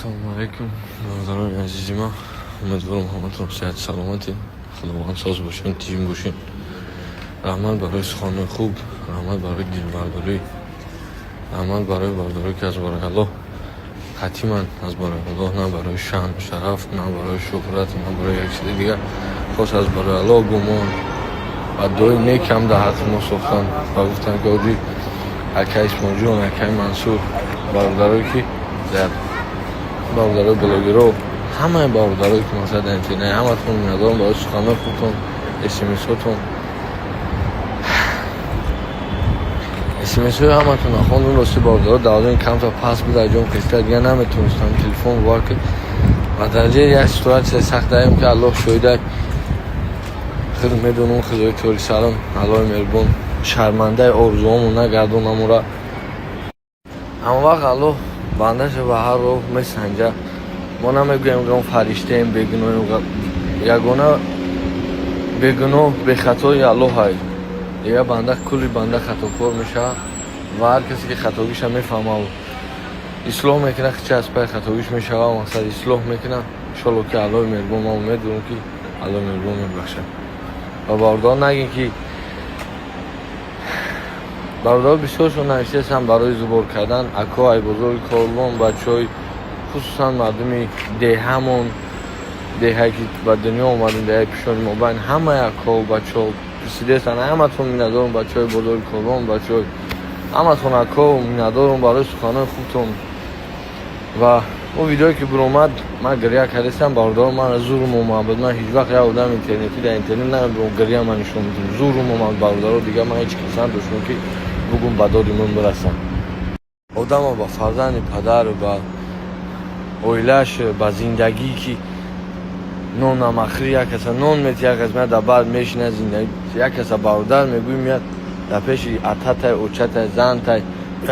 Ассалому алайкум, бародарони азизи ман. Умедворам, ҳаматон сиҳату саломатед, Худованд соз бошен, тиҷим бошен. Раҳмат барои суханҳои хуб, раҳмат барои дилбардорӣ, раҳмат барои бародарое, ки аз барои Аллоҳ хатиманд, аз барои Аллоҳ, на барои шаъну шараф, на барои шӯҳрат, на барои як чизи дигар, хос аз барои Аллоҳ гумон ва дуои некам дар ҳаққи мо сохтанд ва гуфтанд, ки оҷи акай Исмоилҷон, акай Мансур, бародарое ки дар бародарои блогерро, ҳамаи бародарое ки масалан дар интернет, ҳаматон миннатдорам барои суханҳои хубтон, смсҳотон. Смсҳои ҳаматон хондум. Рости, бародаро, давлани камтар паст буд, ҷом хеста дигар наметонистам телефон бовар ки ба дараҷаи як ситуация сахт даем, ки Аллоҳ шоҳида, худ медонам, худои тори салом, Аллоҳи меҳрубон шармандаи орзуҳомон нагардонамура. Ҳама вақт Аллоҳ бандаша ба ҳар роҳ месанҷа. Мо намегӯем, ки мо фариштаем, бегуноҳем. Ягона бегуноҳ, бехатои Аллоҳ ай. Дигар банда, кулли банда хатокор мешавад ва ҳар касе ки хатогиша мефаҳмаву ислоҳ мекунад, хича аз пай хатогиш мешавад, мақсад ислоҳ мекунад, иншолло ки Аллоҳи меҳрубон, ман умед дорам, ки Аллоҳи меҳрубон мебахшад. Ва бародарон, нагин ки бародаро бисёршон навиштаастанд барои зубор кардан. Ако, ай бозори Корвон, бачаҳои, хусусан мардуми деҳамон, деҳае ки ба дунё омадем, деҳаи Пишони Мобайн, ҳамаи акоу бачаҳо пурсидаастанд. Ҳаматон миннатдорам, бачаҳои бозори Корвон, бачаҳои ҳаматон, ако, миннатдорам барои суханҳои хубтон. Ва он видеое ки биромад, ман гиря кардастам, бародаро, ман зурум омад. Ман ҳеҷ вақт як одам интернетӣ дар интернет намебиром, гиря ман нишон медиҳам. Зурум омад, бародаро, дигар ман ҳеҷ кас надоштам, ки бугум ба доди ман бирасам. Одамо ба фарзанди падар, ба оилааш, ба зиндагӣ, ки нон намахӯри, як каса нон мети, як кас меяд, дар баъд мешина зиндагӣ, як каса бародар мегӯй, меяд дар пеши ататай, очатай, зантай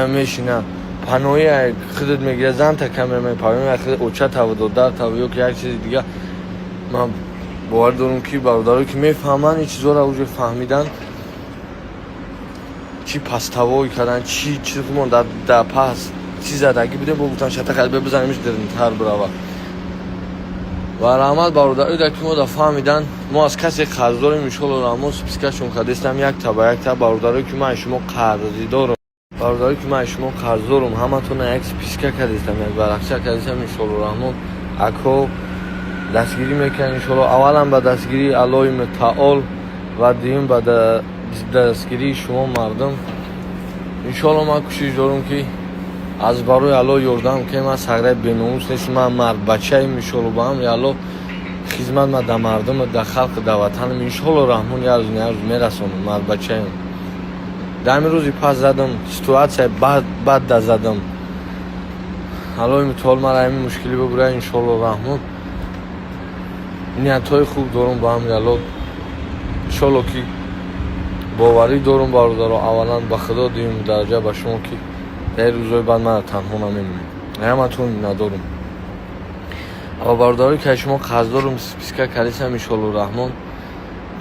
мешина, паноҳи худат мегирад, занта каме мепаноҳи очатаву додартаву ё ки як чизи дигар. Ман бовар дорам, ки бародарое ки мефаҳманд, ин чизҳоро уже фаҳмидан, чӣ паставой кардан, чӣ чиз мо дар пас чӣ задагӣ будем, бо гуфтан шата қалбе бизанемш, дирнтар бирава. Ва раҳмат бародароида, ки мо да фаҳмидан, мо аз касе қарз дорем. Иншолло раҳмон, спискашон кардастам якта ба якта. Бародарое ки ман шумо қарзи дорам, бародарое ки ман шумо қарз дорам, ҳаматона як списка кардастам, як варақча кардастам. Иншолло раҳмон, ако дастгирӣ мекунанд, иншолло, аввалан ба дастгирии Аллоҳи мутаол ва дуюм ба дастгирии шумо мардум. Иншолло, ман кӯшиш дорам, ки аз барои Аллоҳ ёрдам кунем. Ман саграи беномус нестам, ман мардбачаем. Иншолло, ба амри Аллоҳ хизмат ма да мардум, да халқ, да ватанам, иншолло раҳмон, як рӯз на як рӯз мерасонам. Мардбачаем. Дар ҳамин рӯзи пас задам, ситуация бад да задам. Аллоҳи мутаол мара ҳамин мушкилӣ бибурад. Иншолло раҳмон, ниятҳои хуб дорам ба амри Аллоҳ. Иншолло ки боварӣ дорам, бародаро, аввалан ба Худо, дуюм дараҷа ба шумо, ки дар ин рӯзҳои баъд мана танҳо намемонед. Ҳаматон миннатдорам. Ва бародарое ки аз шумо қарз дорам, списка кардисам. Иншолло раҳмон,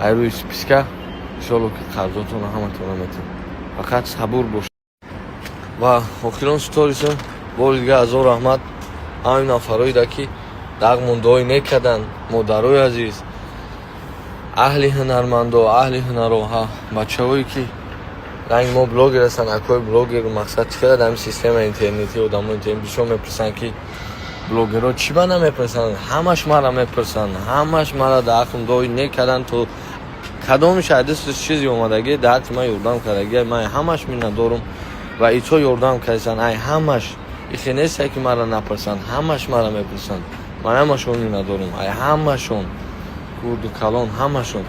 ай рӯи списка, иншолло ки қарзотонро ҳаматонро метавон, фақат сабур бош. Ва охирон сторисам, бори дигар ҳазор раҳмат ҳамин нафароида, ки дағмон дуои нек карданд. Модарои азиз, аҳли ҳунармандо, аҳли ҳунаро, бачаҳое ки ранги мо блогер ҳастанд, акои блогер, мақсад чӣ қадар ҳамин системаи интернетӣ, одамо интернет бисёр мепурсанд, ки блогерҳо чӣ ба намепурсанд. Ҳамаш мара мепурсанд, ҳамаш мара дар ҳаққм дуои нек карданд. То кадомиш аз дасташ чизе омадагӣ, дар ҳаққи ман ёрдам кардагӣ, ман ҳамаш миннатдорум. Ва ито ёрдам кардастанд. Ай ҳамаш ихе несте, ки мара напурсанд, ҳамаш мара мепурсанд. Ман ҳамашон миннатдорум, ай ҳамашон, хурду калон, ҳамашон,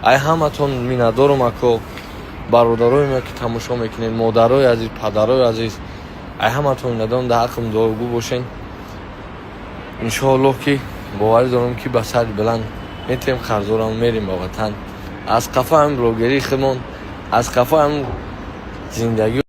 ай ҳаматон миннатдорум. Ако, бародарое ма, ки тамошо мекунед, модарои азиз, падарои азиз, ай ҳаматон миннатдорум. Дар ҳаққим дуогӯ бошен. Иншоаллоҳ ки боварӣ дорам, ки ба сари баланд метавем, қарздорам, мерем ба ватан, аз қафо ҳамин блогерии худмон, аз қафо ҳамин зиндагӣ.